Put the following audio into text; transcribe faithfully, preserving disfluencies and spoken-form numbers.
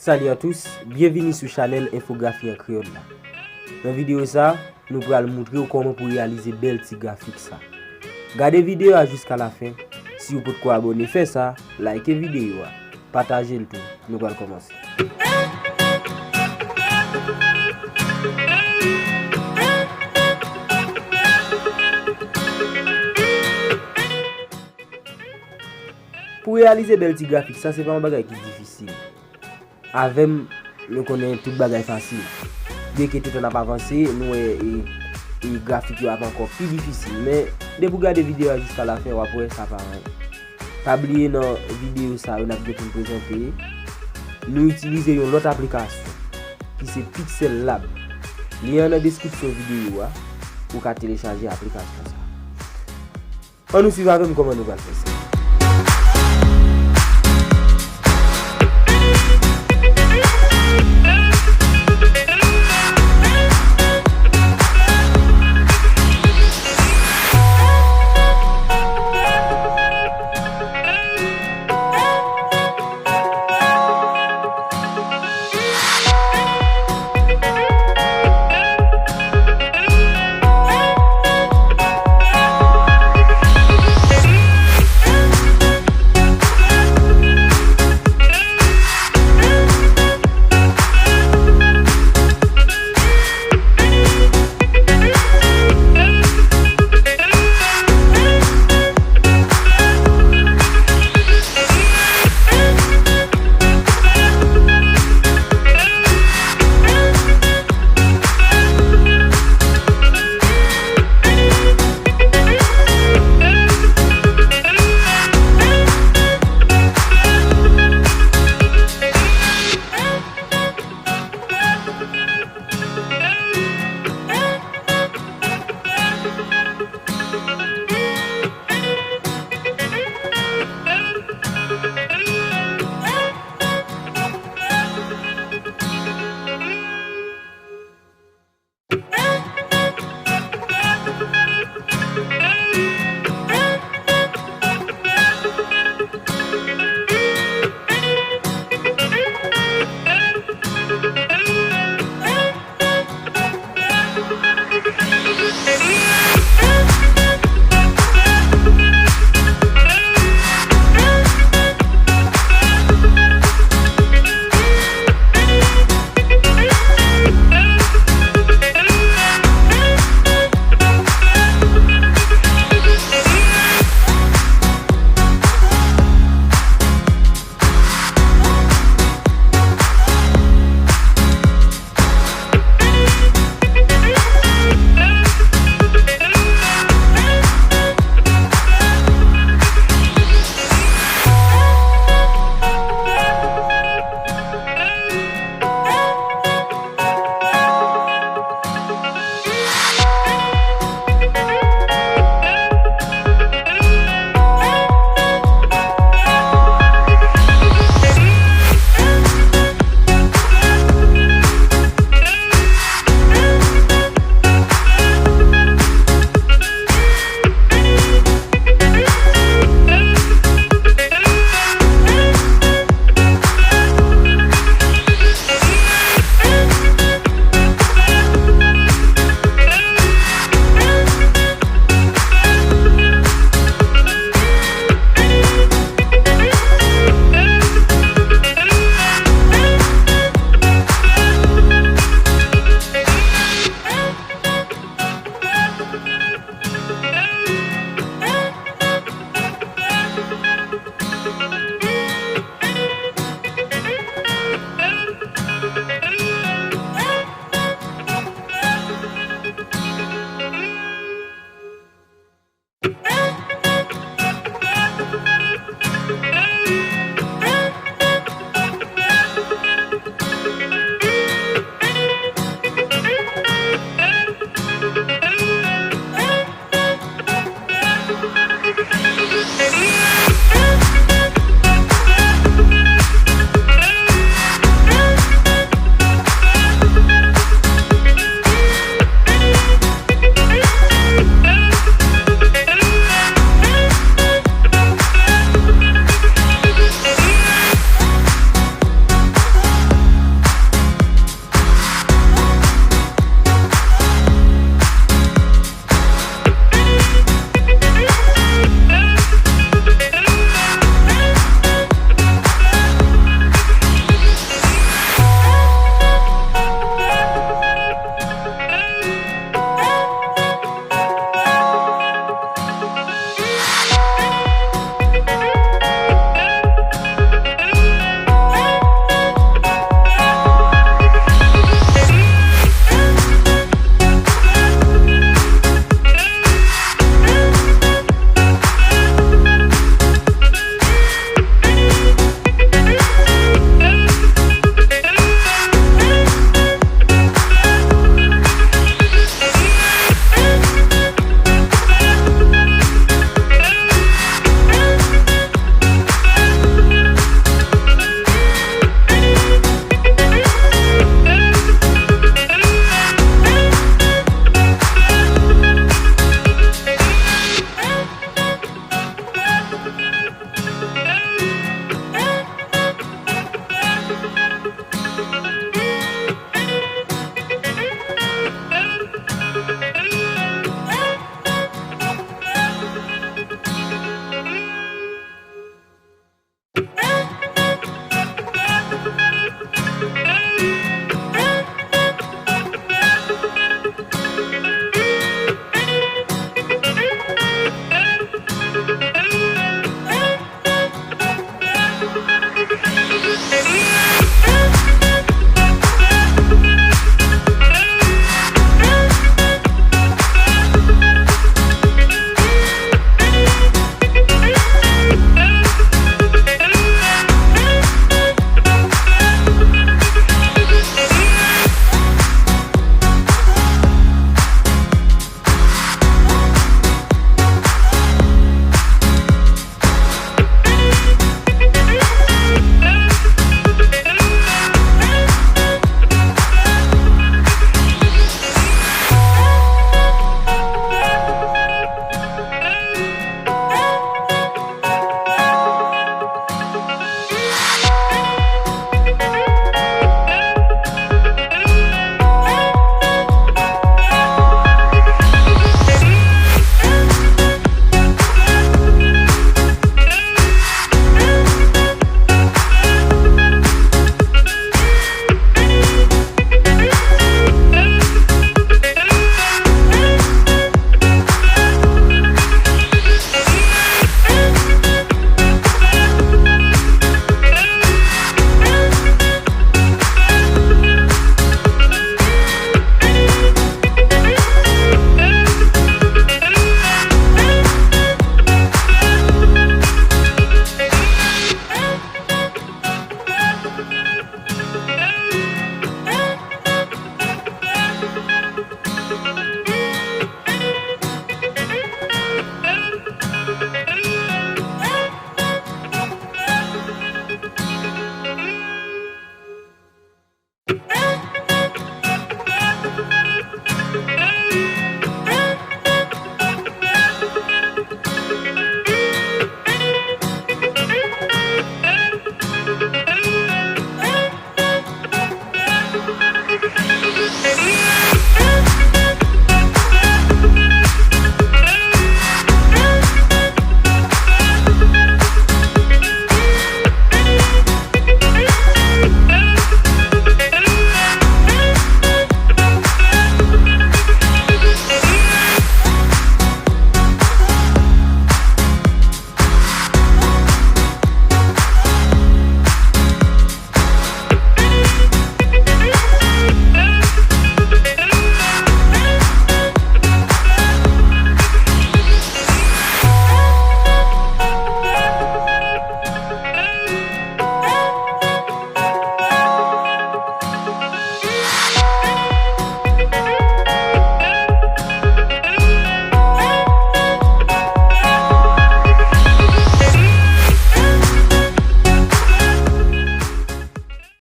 Salut à tous, byenvini sou chanèl Enfografi an Kreyòl la. Nan videyo sa, nou pral moutre w kòman pou reyalize bèl ti grafik sa. Gade videyo a jiska lafen. Si w potko abòne, fè sa, like videyo a, pataje l tou. Nou pral kòmanse. Pou reyalize bèl ti grafik sa, se pa yon bagay ki difisil. Avè m, nou konnen tout bagay fasil. Byenke toutan n ap avanse, nou wè e, e grafik yo ap ankò pi difisil. Men, depi w gade videyo a jiska lafen, w ap wè sa pa anyen. Pa bliye nan videyo sa yo n ap gen pou n prezante, nou itilize yon lòt aplikasyon ki se Pixel Lab. Lyen an nan deskripsyon videyo a, ou ka telechaje aplikasyon sa. Ann nou swiv avè m kòman nou pral fè sa.